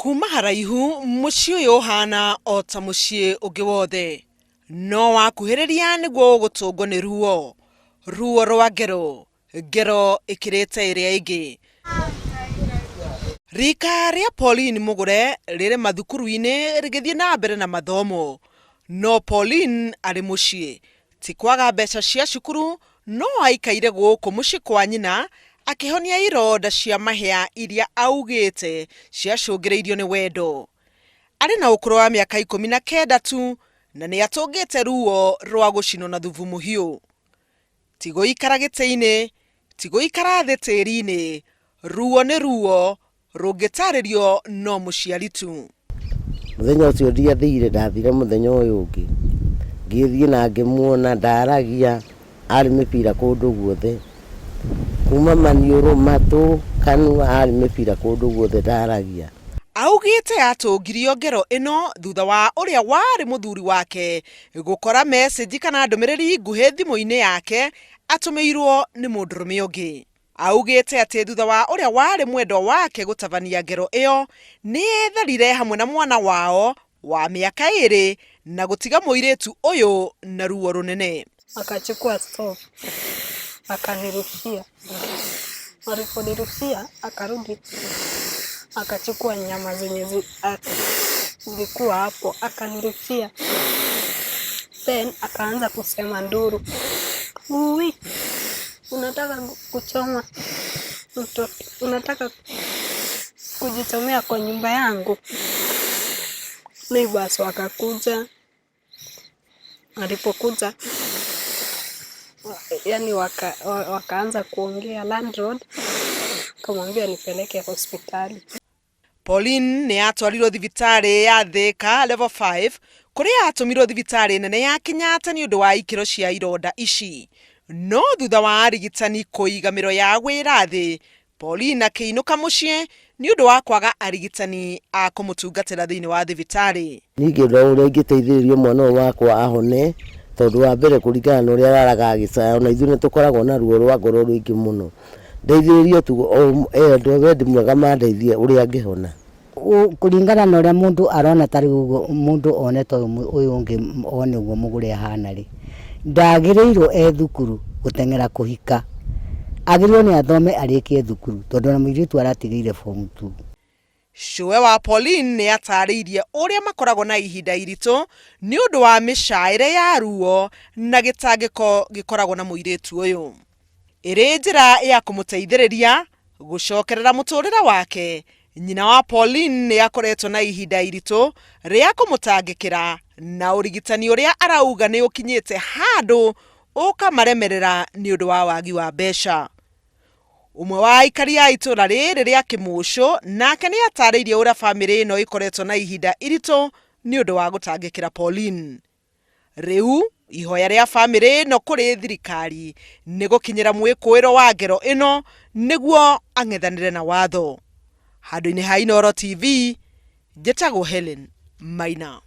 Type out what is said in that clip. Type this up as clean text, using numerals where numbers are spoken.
Kuma haraihu mũciĩ ũyũ ũhana o ta mũciĩ ũngĩ wothe, no wakuhĩrĩria nĩguo ũgũtũngwo nĩ ruo, ruo rwa ngero, ngero ĩkĩrĩte ĩrĩa ĩngĩ. Rika rĩa Pauline Mũgũre rĩrĩ mathukuru-inĩ rĩgĩthiĩ na mbere na mathomo, no Pauline arĩ mũciĩ. Ti kwaga mbeca cia cukuru no aikaire gũkũ mũciĩ kwa nyina akĩhonia ironda cia mahĩa iria augĩte ciacũngĩrĩirio nĩ wendo. Arĩ na ũkũrũ wa mĩaka 19 tu na nĩ atũngĩte ruo rwa gũcinwo na thubu mũhiũ. Ti gũikara gĩtĩ-inĩ, ti gũikara thĩ tĩri-inĩ, ruo nĩ ruo rũngĩtarĩrio no mũciari tu. Mũthenya ũcio ndiathire, ndathire mũthenya ũyũ ũngĩ. Ngĩthiĩ na ngĩmuona, ndaragia, arĩ mĩbira kũndũ guothe. Kuma maniũrũ, matũ, kanua, arĩ mĩbira kũndũ guothe ndaragia. Augĩte atũngirio ngero ĩno thutha wa ũrĩa warĩ mũthuri wake gũkora message kana ndũmĩrĩri nguhĩ thimũ-inĩ yake atũmĩirwo nĩ mũndũrũme ũngĩ. Augĩte atĩ thutha wa ũrĩa warĩ mwendwa wake gũtabania ngero ĩyo, nĩ etharire hamwe na mwana wao wa mĩaka 2 na gũtiga mũirĩtu ũyũ na ruo rũnene. Akachukua stove akanirushia, aliponirushia akarudi akachukua nyama zenye zilikuwa hapo akanirushia, then akaanza kusema nduru, ui, unataka kuchoma mtoto, unataka kujichomea kwa nyumba yangu. Neighbors wakakuja, alipokuja yani wakaanza kuongea, landlord akamwambia nipeleke hospitali. Pauline nĩ atwarirwo thibitarĩ ya Thika level 5 kũrĩa atũmirwo thibitarĩ nene ya Kenyatta nĩ ũndũ wa ikĩro cia ironda ici. No thutha wa arigitani kũiga mĩro ya wĩra thĩ, Pauline akĩinũka mũciĩ nĩ ũndũ wa kwaga arigitani a kũmũtungatĩra thĩinĩ wa thibitarĩ. Niĩ ngĩenda ũrĩa ingĩteithĩrĩrio mwana ũyũ wakwa ahone, tondũ wa mbere kũringana na ũrĩa araraga agĩcaya, ona ithuĩ nĩ tũkoragwo na ruo rwa ngoro rũingĩ mũno. Ndeithĩrĩrio tu andũ a wendi mwega mandeithie ũrĩa angĩhona. Kũringana na ũrĩa mũndũ arona ta rĩu ũguo mũndũ onete ũyũ ũngĩ one ũguo mũgũre ahana rĩ, ndagĩrĩirwo e thukuru gũteng'era kũhika. Agĩrĩirwo nĩ athome arĩkie thukuru tondũ ona mũirĩtu aratigĩire form 2. Cũwe wa Pauline nĩ atarĩirie ũrĩa makoragwo na ihinda iritũ nĩ ũndũ wa mĩcaĩre ya ruo na gĩtangĩko gĩkoragwo na mũirĩtu ũyũ. Ĩrĩ njĩra ya kũmũteithĩrĩria gũcokerera mũtũrĩre wake, nyina wa Pauline nĩ akoretwo na ihinda iritũ rĩa kũmũtangĩkĩra na ũrigitani ũrĩa arauga nĩ ũkinyĩte handũ ũkamaremerera nĩ ũndũ wa wagi wa mbeca. Ũmwe wa aikari a itũra rĩrĩ rĩa Kĩmũcũ nake nĩ atarĩirie ũrĩa bamĩrĩ ĩno ĩkoretwo na ihinda iritũ nĩ ũndũ wa gũtangĩkĩra Pauline. Rĩu ihoya rĩa bamĩrĩ ĩno kũrĩ thirikari nĩ gũkinyĩra mwĩkũĩro wa ngero ĩno nĩguo ang'ethanĩre na watho. Handũ-inĩ ha Inooro TV, njĩtagwo Helen Maina.